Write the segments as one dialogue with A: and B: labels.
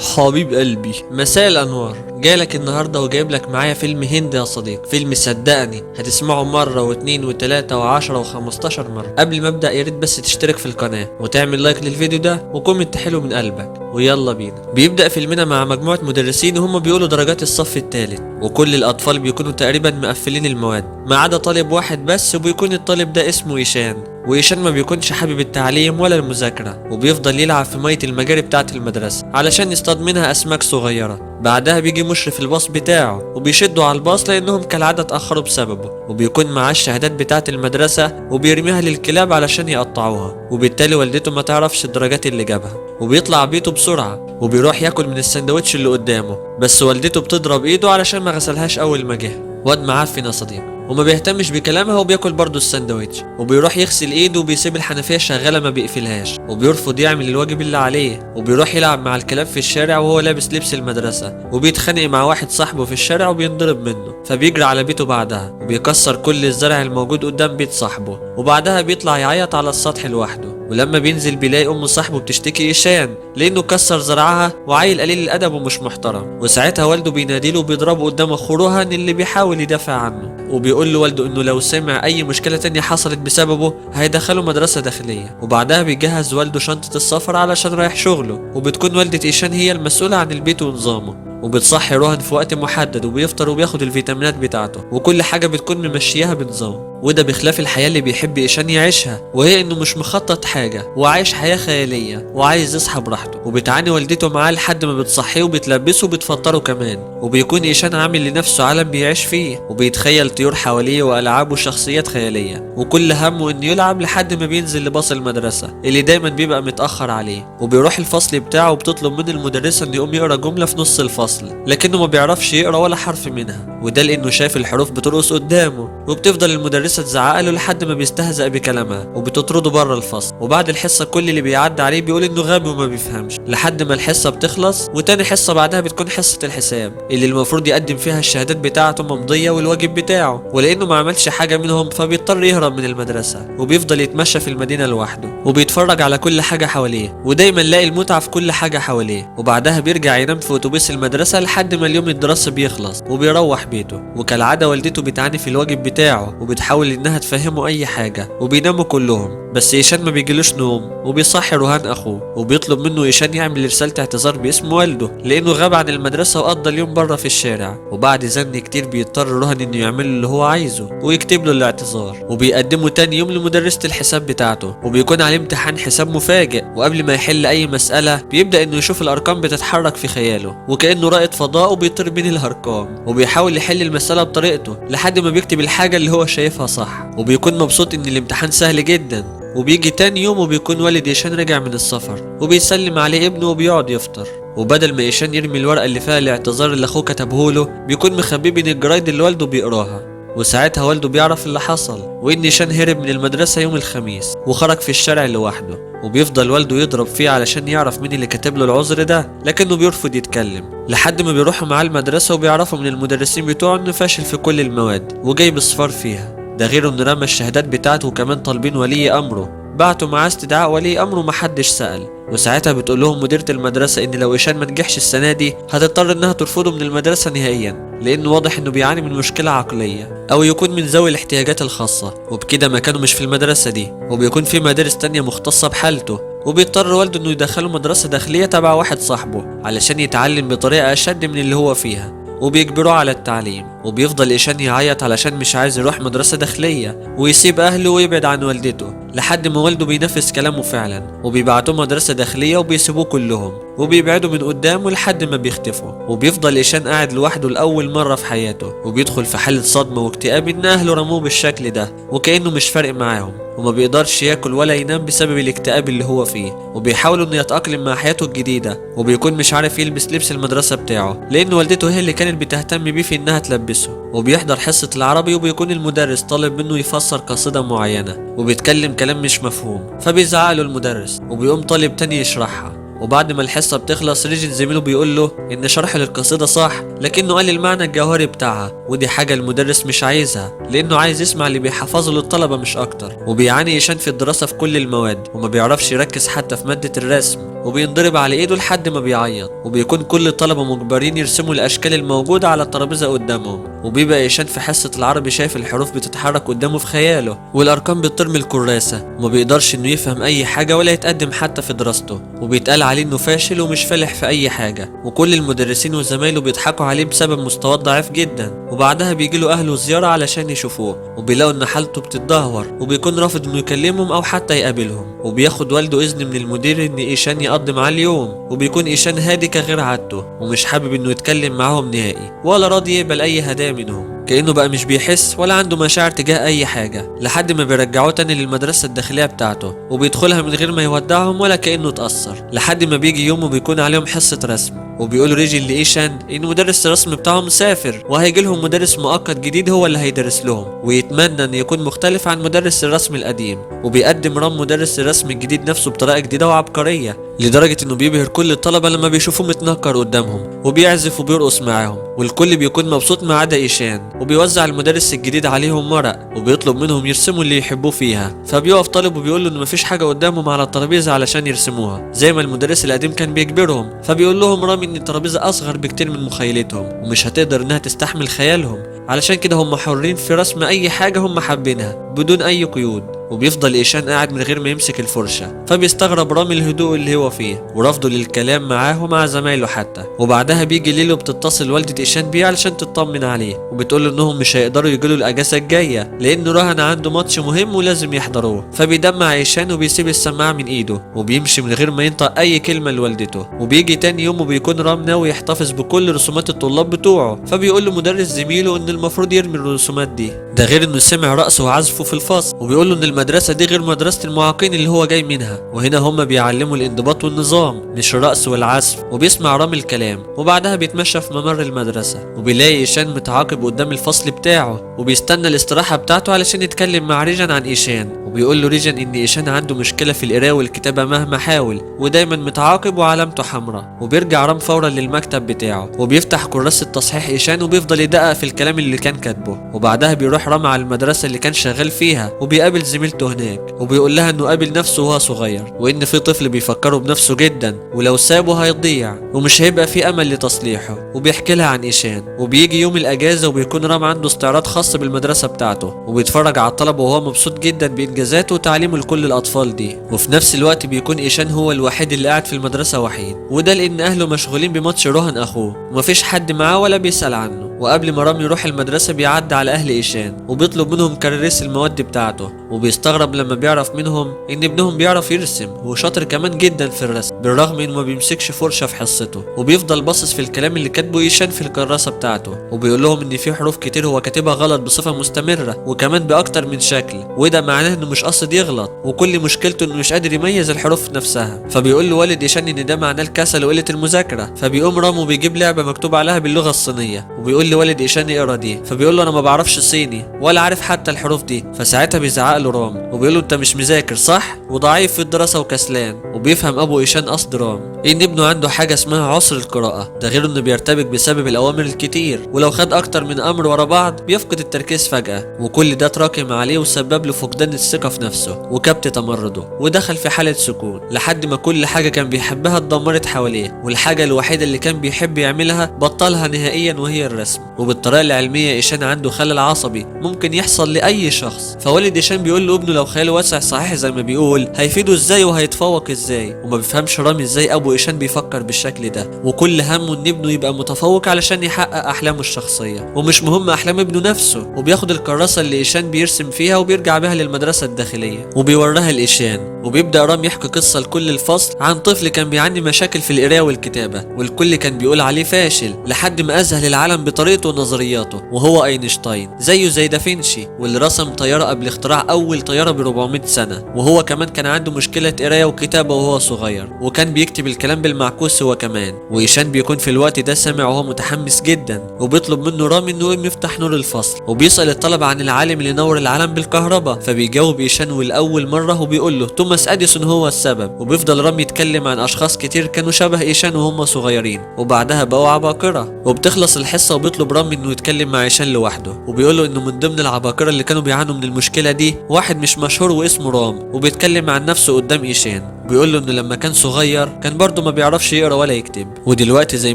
A: حبيب قلبي، مساء الانوار. جايلك النهارده وجايب لك معايا فيلم هندي يا صديق. فيلم صدقني هتسمعه مرة واتنين وتلاتة وعشرة وخمستاشر مرة. قبل ما ابدا يا ريت بس تشترك في القناة وتعمل like للفيديو ده و comment حلو من قلبك، ويلا بينا. بيبدا فيلمنا مع مجموعة مدرسين وهم بيقولوا درجات الصف الثالث، وكل الاطفال بيكونوا تقريبا مقفلين المواد ما عدا طالب واحد بس، وبيكون الطالب ده اسمه ايشان. وإيشان ما بيكونش حابب التعليم ولا المذاكرة، وبيفضل يلعب في مية المجاري بتاعة المدرسة علشان يصطاد منها أسماك صغيرة. بعدها بيجي مشرف الباص بتاعه وبيشدوا على الباص لأنهم كالعادة اتأخروا بسببه، وبيكون معاه الشهادات بتاعة المدرسة وبيرميها للكلاب علشان يقطعوها، وبالتالي والدته ما تعرفش الدرجات اللي جابها. وبيطلع بيته بسرعة وبيروح ياكل من السندوتش اللي قدامه، بس والدته بتضرب ايده علشان ما غسلهاش أول ما جه. واد معفن يا صديقي، وما بيهتمش بكلامها وبياكل برضه السندوتش، وبيروح يغسل ايده وبيسيب الحنفية شغالة ما بيقفلهاش، وبيرفض يعمل الواجب اللي عليه، وبيروح يلعب مع الكلاب في الشارع وهو لابس لبس المدرسة، وبيتخانق مع واحد صاحبه في الشارع وبينضرب منه، فبيجري على بيته بعدها وبيكسر كل الزرع الموجود قدام بيت صاحبه، وبعدها بيطلع يعيط على السطح لوحده. ولما بينزل بيلاقي ام صاحبه بتشتكي ايشان لانه كسر زرعها وعيل قليل الادب ومش محترم، وساعتها والده بيناديله وبيضربه قدام اخوه روهان اللي بيحاول يدافع عنه، وبيقول له والده انه لو سمع اي مشكلة تانية حصلت بسببه هيدخله مدرسه داخلية. وبعدها بيجهز والده شنطه السفر علشان رايح شغله، وبتكون والده ايشان هي المسؤولة عن البيت ونظامه، وبتصحي روهان في وقت محدد وبيفطر وبياخد الفيتامينات بتاعته، وكل حاجة بتكون ممشياها بنظام. وده بخلاف الحياة اللي بيحب إيشان يعيشها، وهي إنه مش مخطط حاجة وعايش حياة خيالية وعايز يصحى براحته. وبتعاني والدته معاه لحد ما بتصحيه وبتلبسه وبتفطره كمان، وبيكون إيشان عامل لنفسه عالم بيعيش فيه، وبيتخيل طيور حواليه وألعاب وشخصيات خيالية، وكل همه إنه يلعب لحد ما بينزل لباص المدرسة اللي دايما بيبقى متأخر عليه. وبيروح الفصل بتاعه وبتطلب من المدرسة إنه يقوم يقرأ جملة في نص الفصل، لكنه ما بيعرفش يقرأ ولا حرف منها، وده لأنه شايف الحروف بترقص قدامه. وبتفضل المدرسة تزعق له لحد ما بيستهزأ بكلامها وبتطرده بره الفصل. وبعد الحصة كل اللي بيعدي عليه بيقول انه غبي وما بيفهمش، لحد ما الحصة بتخلص. وتاني حصة بعدها بتكون حصة الحساب اللي المفروض يقدم فيها الشهادات بتاعته ممضيه والواجب بتاعه، ولانه ما عملش حاجة منهم فبيضطر يهرب من المدرسة، وبيفضل يتمشى في المدينة لوحده وبيتفرج على كل حاجة حواليه، ودايما لاقي المتعة في كل حاجة حواليه. وبعدها بيرجع ينام في اتوبيس المدرسة لحد ما اليوم الدراسي بيخلص وبيروح بيته. وكالعادة والدته بتعاني في الواجب بتاعه وبتحاول انها تفهمه اي حاجة، وبيناموا كلهم، بس ايشان ما بيجيلوش نوم، وبيصحي روهان اخوه وبيطلب منه ايشان يعمل رسالة اعتذار باسم والده لانه غاب عن المدرسة وقضى اليوم بره في الشارع. وبعد زن كتير بيضطر روهان انه يعمل اللي هو عايزه ويكتب له الاعتذار، وبيقدمه تاني يوم لمدرسة الحساب بتاعته، وبيكون عليه امتحان حساب مفاجئ. وقبل ما يحل اي مسألة بيبدأ انه يشوف الارقام بتتحرك في خياله وكأنه رائد فضاء وبيطير بين الارقام، وبيحاول يحل المسألة بطريقته لحد ما بيكتب الحاجة اللي هو شايفها صح، وبيكون مبسوط ان الامتحان سهل جدا. وبيجي تاني يوم وبيكون والد إيشان رجع من السفر، وبيسلم عليه ابنه وبيقعد يفطر. وبدل ما إيشان يرمي الورقة اللي فيها الاعتذار اللي أخوه كتبهوله بيكون مخبيه بين الجرايد اللي والده بيقراها. وساعتها والده بيعرف اللي حصل، وإن إيشان هرب من المدرسة يوم الخميس وخرج في الشارع لوحده، وبيفضل والده يضرب فيه علشان يعرف مين اللي كاتب له العذر ده، لكنه بيرفض يتكلم لحد ما بيروحوا معاه المدرسة وبيعرفوا من المدرسين بتوعه إنه فاشل في كل المواد وجايب اصفار فيها، ده غير انه رمى الشهادات بتاعته وكمان طالبين ولي امره. بعتوا معاه استدعاء ولي امره محدش سأل. وساعتها بتقول لهم مديرة المدرسة ان لو ايشان ما نجحش السنة دي هتضطر انها ترفضه من المدرسة نهائيا، لانه واضح انه بيعاني من مشكلة عقلية او يكون من ذوي الاحتياجات الخاصة، وبكده مكانه مش في المدرسة دي، وبيكون في مدارس تانية مختصة بحالته. وبيضطر والده انه يدخله مدرسة داخلية تبع واحد صاحبه علشان يتعلم بطريقة اشد من اللي هو فيها، وبيجبروه على التعليم. وبيفضل إيشان يعيط علشان مش عايز يروح مدرسة داخلية ويسيب أهله ويبعد عن والدته، لحد ما والده بينفذ كلامه فعلا وبيبعتوه مدرسة داخلية وبيسيبوه كلهم وبيبعدوا من قدامه لحد ما بيختفوا. وبيفضل إيشان قاعد لوحده لأول مرة في حياته، وبيدخل في حالة صدمة واكتئاب إن أهله رموه بالشكل ده وكأنه مش فارق معاهم، وما بيقدرش ياكل ولا ينام بسبب الاكتئاب اللي هو فيه. وبيحاول انه يتأقلم مع حياته الجديدة، وبيكون مش عارف يلبس لبس المدرسة بتاعه لأن والدته هي اللي كانت بتهتم بيه في انها تلبسه. وبيحضر حصة العربي وبيكون المدرس طالب منه يفسر قصيدة معينة، وبيتكلم كلام مش مفهوم فبيزعق له المدرس، وبيقوم طالب تاني يشرحها. وبعد ما الحصة بتخلص ريجن زميله بيقول له ان شرح للقصيدة صح، لكنه قال المعنى الجوهري بتاعها، ودي حاجة المدرس مش عايزها لانه عايز يسمع اللي بيحفظه للطلبة مش اكتر. وبيعاني ايشان في الدراسة في كل المواد، وما بيعرفش يركز حتى في مادة الرسم، وبينضرب على ايده لحد ما بيعيط. وبيكون كل الطلبة مجبرين يرسموا الاشكال الموجودة على الترابيزة قدامهم. وبيبقى ايشان في حصة العربي شايف الحروف بتتحرك قدامه في خياله، والارقام بتطير من الكراسة، وما بيقدرش انه يفهم اي حاجة ولا يتقدم حتى في دراسته. وبيتقال عليه انه فاشل ومش فالح في اي حاجة، وكل المدرسين وزمايله بيضحكوا عليه بسبب مستواه الضعيف جدا. وبعدها بيجيله اهله زيارة علشان يشوفوه، وبيلاقوا ان حالته بتتدهور، وبيكون رافض انه يكلمهم او حتى يقابلهم. وبياخد والده اذن من المدير ان ايشان يقضي معاه اليوم، وبيكون ايشان هادي كغير عادته، ومش حابب انه يتكلم معاهم نهائي، ولا راضي يقبل اي هدايا منهم، كأنه بقى مش بيحس ولا عنده مشاعر تجاه أي حاجة. لحد ما بيرجعوه تاني للمدرسة الداخلية بتاعته، وبيدخلها من غير ما يودعهم ولا كأنه اتأثر. لحد ما بيجي يوم وبيكون عليهم حصة رسم، وبيقول ريجن لإيشان إن مدرس الرسم بتاعهم سافر، وهيجي لهم مدرس مؤقت جديد هو اللي هيدرس لهم، ويتمنى إن يكون مختلف عن مدرس الرسم القديم. وبيقدم رام مدرس الرسم الجديد نفسه بطريقة جديدة وعبقرية، لدرجة إنه بيبهر كل الطلبة لما بيشوفوه متنكر قدامهم، وبيعزف وبيرقص معاهم، والكل بيكون مبسوط ما عدا إيشان. وبيوزع المدرس الجديد عليهم ورق، وبيطلب منهم يرسموا اللي يحبوه فيها. فبيقف طالب وبيقول له إن مفيش حاجة قدامهم على الترابيزة علشان يرسموها زي ما المدرس القديم كان بيجبرهم. فبيقول لهم رامي إن الترابيزة أصغر بكتير من مخيلتهم، ومش هتقدر إنها تستحمل خيالهم، علشان كده هم حرين في رسم أي حاجة هم حابينها بدون أي قيود. وبيفضل إيشان قاعد من غير ما يمسك الفرشة، فبيستغرب رامي الهدوء اللي هو فيه ورفضه للكلام معاه ومع زمايله حتى. وبعدها بيجي ليل وبتتصل والدة إيشان بيه علشان تطمن عليه، وبتقول له إنهم مش هيقدروا يجوا الأجازة الجاية لأنه راهن عنده ماتش مهم ولازم يحضروه. فبيدمع إيشان وبيسيب السماعة من إيده وبيمشي من غير ما ينطق أي كلمة لوالدته. وبيجي تاني يوم وبيكون رام ناوي يحتفظ بكل رسومات الطلاب بتوعه، فبيقول له مدرس زميله إن المفروض يرمي الرسومات دي، ده غير إنه سمع رقصه وعزفه في الفصل، وبيقول له إن المدرسة دي غير مدرسة المعاقين اللي هو جاي منها، وهنا هم بيعلموا الانضباط والنظام مش الرقص والعزف. وبيسمع رامي الكلام، وبعدها بيتمشى في ممر المدرسة وبيلاقي إيشان متعاقب قدام الفصل بتاعه، وبيستنى الاستراحة بتاعته علشان يتكلم مع ريجان عن إيشان. وبيقول له ريجان إن إيشان عنده مشكلة في القراءة والكتابة مهما حاول، ودايما متعاقب وعلامته حمراء. وبيرجع رام فورا للمكتب بتاعه وبيفتح كراسة تصحيح إيشان وبيفضل يدقق في الكلام اللي كان كاتبه. وبعدها بيروح رام على المدرسة اللي كان شغال فيها وبيقابل زميلته هناك، وبيقول لها انه قابل نفسه وهو صغير، وان في طفل بيفكره بنفسه جدا ولو سابه هيضيع ومش هيبقى في امل لتصليحه. وبيحكي لها عن ايشان. وبيجي يوم الاجازة وبيكون رام عنده استعراض خاص بالمدرسة بتاعته، وبيتفرج على الطلبة وهو مبسوط جدا بانجازاته وتعليمه لكل الاطفال دي. وفي نفس الوقت بيكون ايشان هو الوحيد اللي قاعد في المدرسة وحيد، وده لان اهله مشغولين بماتش روهان اخوه ومفيش حد معاه ولا بيسأل عنه. وقبل ما رام يروح المدرسة بيعدي على أهل إيشان وبيطلب منهم كراريس المواد بتاعته، وبيستغرب لما بيعرف منهم إن ابنهم بيعرف يرسم وشاطر كمان جدا في الرسم، بالرغم إنه ما بيمسكش فرشة في حصته. وبيفضل باصص في الكلام اللي كاتبه إيشان في الكراسة بتاعته، وبيقول لهم إن في حروف كتير هو كاتبها غلط بصفة مستمرة وكمان بأكتر من شكل، وده معناه إنه مش قاصد يغلط، وكل مشكلته إنه مش قادر يميز الحروف نفسها. فبيقول له والد إيشان إن ده معناه الكسل وقلة المذاكرة. فبيقوم رام وبيجيب لعبة مكتوب عليها باللغة الصينية، وبيقول لوالد إيشان يقرا دي، فبيقول له انا ما بعرفش صيني ولا عارف حتى الحروف دي. فساعتها بيزعق له رام وبيقول له انت مش مذاكر صح، وضعيف في الدراسة وكسلان. وبيفهم ابو إيشان قصد رام ان ابنه عنده حاجة اسمها عسر القراءة، ده غير انه بيرتبك بسبب الاوامر الكتير، ولو خد اكتر من امر ورا بعض بيفقد التركيز فجاة، وكل ده تراكم عليه وسبب له فقدان الثقة في نفسه وكبت تمرده، ودخل في حاله سكون لحد ما كل حاجة كان بيحبها اتدمرت حواليه، والحاجة الوحيدة اللي كان بيحب يعملها بطلها نهائيا وهي الرسم. وبالطريقه العلمية إيشان عنده خلل عصبي ممكن يحصل لاي شخص. فوالد إيشان بيقول له ابنه لو خياله واسع صحيح زي ما بيقول هيفيده ازاي وهيتفوق ازاي. وما بيفهمش رامي ازاي ابو إيشان بيفكر بالشكل ده، وكل همه ان ابنه يبقى متفوق علشان يحقق احلامه الشخصية، ومش مهم احلام ابنه نفسه. وبياخد الكراسة اللي إيشان بيرسم فيها وبيرجع بيها للمدرسة الداخلية وبيوريها لإيشان. وبيبدا رام يحكي قصة لكل الفصل عن طفل كان بيعاني مشاكل في القراية والكتابة، والكل كان بيقول عليه فاشل، لحد ما اذهل العالم بطريقة بطريقته ونظرياته، وهو اينشتاين، زيه زي دافنشي واللي رسم طيارة قبل اختراع اول طيارة ب 400 سنة. وهو كمان كان عنده مشكلة قرايه وكتابه وهو صغير، وكان بيكتب الكلام بالمعكوس هو كمان. وإيشان بيكون في الوقت ده سامع وهو متحمس جدا، وبيطلب منه رامي انه يقوم يفتح نور الفصل، وبيسأل الطلبة عن العالم اللي نور العالم بالكهرباء، فبيجاوب إيشان ولأول مرة وبيقول له توماس أديسون هو السبب. وبيفضل رامي يتكلم عن أشخاص كتير كانوا شبه إيشان وهم صغيرين، وبعدها بقوا عباقرة. وبتخلص الحصة وبيطلب رامي انه يتكلم مع إيشان لوحده، وبيقول له انه من ضمن العباقرة اللي كانوا بيعانوا من المشكلة دي واحد مش مشهور واسمه رام، وبيتكلم عن نفسه قدام إيشان، بيقول له انه لما كان صغير كان برضه ما بيعرفش يقرا ولا يكتب، ودلوقتي زي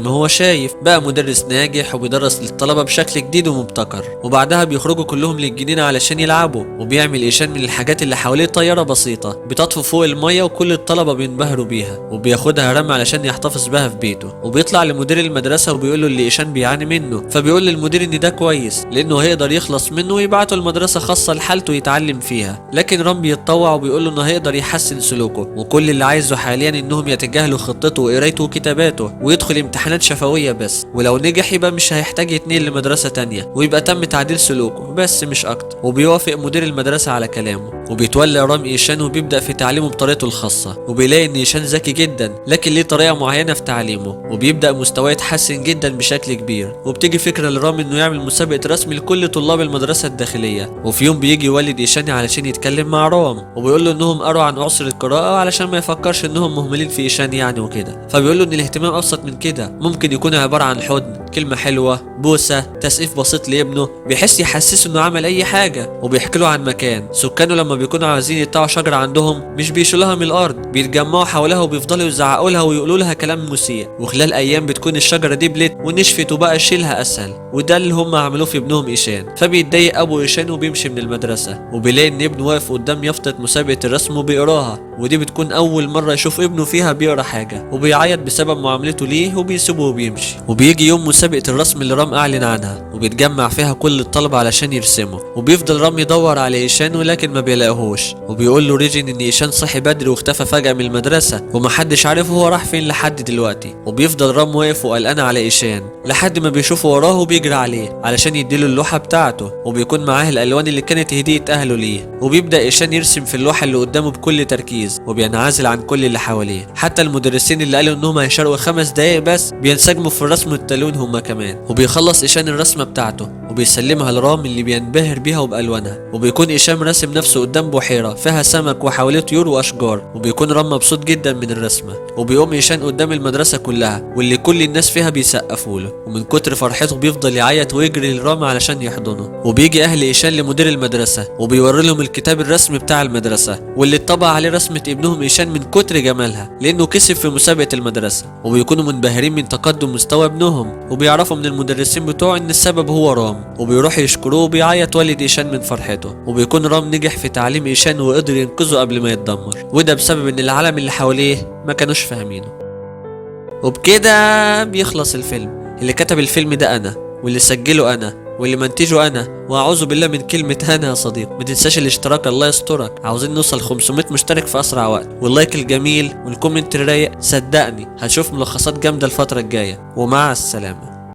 A: ما هو شايف بقى مدرس ناجح وبيدرس للطلبة بشكل جديد ومبتكر. وبعدها بيخرجوا كلهم للجنينه علشان يلعبوا، وبيعمل ايشان من الحاجات اللي حواليه طيارة بسيطة بتطفو فوق المية، وكل الطلبة بينبهروا بيها، وبياخدها رام علشان يحتفظ بها في بيته. وبيطلع لمدير المدرسة وبيقول له اللي ايشان بيعاني منه، فبيقول للمدير ان ده كويس لانه هيقدر يخلص منه ويبعته المدرسة خاصة لحالته يتعلم فيها. لكن رام بيتطوع وبيقول له انه هيقدر يحسن سلوكه، وكل اللي عايزه حاليا انهم يتجاهلوا خطته وقرايته وكتاباته ويدخل امتحانات شفويه بس، ولو نجح يبقى مش هيحتاج يتنقل لمدرسة تانية ويبقى تم تعديل سلوكه بس مش اكتر. وبيوافق مدير المدرسة على كلامه، وبيتولى رام ايشان وبيبدا في تعليمه بطريقته الخاصة، وبيلاقي ان ايشان ذكي جدا لكن ليه طريقه معينة في تعليمه، وبيبدا مستواه يتحسن جدا بشكل كبير. وبتيجي فكرة لرام انه يعمل مسابقة رسم لكل طلاب المدرسة الداخلية. وفي يوم بيجي والد ايشان علشان يتكلم مع رام، وبيقول له انهم قروا عن عسر القراءة علشان ما يفكرش انهم مهملين في ايشان يعني وكده. فبيقول له ان الاهتمام ابسط من كده، ممكن يكون عبارة عن حضن، كلمة حلوة، بوسه، تسقيف بسيط لابنه بحيث يحسسه انه عمل اي حاجة. وبيحكي له عن مكان سكانه لما بيكونوا عايزين يقطعوا شجرة عندهم مش بيشيلوها من الارض، بيتجمعوا حواليها وبيفضلوا يزعقوا لها ويقولوا لها كلام مسيء، وخلال ايام بتكون الشجرة دبلت ونشفت وبقى شيلها اسهل. وده اللي هم عملوه في ابنهم ايشان. فبيتضايق ابو ايشان وبيمشي من المدرسة، وبيلاقي ان ابنه واقف قدام يافطة مسابقة الرسم وبيقراها، ودي بتكون اول مرة يشوف ابنه فيها بيقرا حاجة، وبيعيط بسبب معاملته ليه وبيسيبه وبيمشي. وبيجي يوم مسابقة الرسم اللي رام اعلن عنها، وبيتجمع فيها كل الطلبة علشان يرسموا، وبيفضل رام يدور على ايشان ولكن ما بيلاقيهوش. وبيقول له ريجن ان ايشان صحي بدري واختفى فجاة من المدرسة ومحدش عارف هو راح فين لحد دلوقتي. وبيفضل رام واقف وقلقان على ايشان لحد ما بيشوفه وراه وبيجري عليه علشان يديله اللوحة بتاعته، وبيكون معاه الالوان اللي كانت هديه اهله ليه. وبيبدا ايشان يرسم في اللوحة اللي قدامه بكل تركيز، وبينعزل عن كل اللي حواليه، حتى المدرسين اللي قالوا انهم هيشاركوا 5 دقايق بس بينسجموا في الرسم والتلوين هما كمان. وبيخلص ايشان الرسمة بتاعته وبيسلمها لرام اللي بينبهر بيها وبالوانها. وبيكون ايشان راسم نفسه قدام بحيرة فيها سمك وحواليه طيور واشجار، وبيكون رام مبسوط جدا من الرسمة. وبيقوم ايشان قدام المدرسة كلها واللي كل الناس فيها بيسقفوا له، ومن كتر فرحته بيفضل يعيط ويجري لرام علشان يحضنه. وبيجي اهل ايشان لمدير المدرسة وبيوري لهم الكتاب الرسم بتاع المدرسة واللي اتطبع عليه رسمه ابنهم ايشان من كتر جمالها لانه كسب في مسابقة المدرسة. وبيكونوا منبهرين من تقدم مستوى ابنهم، وبيعرفوا من المدرسين بتوعه ان السبب هو رام، وبيروحوا يشكروه وبيعيط والد ايشان من فرحته. وبيكون رام نجح في تعليم ايشان وقدر ينقذه قبل ما يتدمر، وده بسبب ان العالم اللي حواليه ما كانوش فاهمينه. وبكده بيخلص الفيلم. اللي كتب الفيلم ده انا، واللي سجله انا، واللي منتجه انا، واعوذ بالله من كلمة انا يا صديق. ما تنساش الاشتراك الله يسترك، عاوزين نوصل 500 مشترك في اسرع وقت، وال like الجميل وال comment الرايق، صدقني هتشوف ملخصات جامدة الفترة الجاية. ومع السلامة.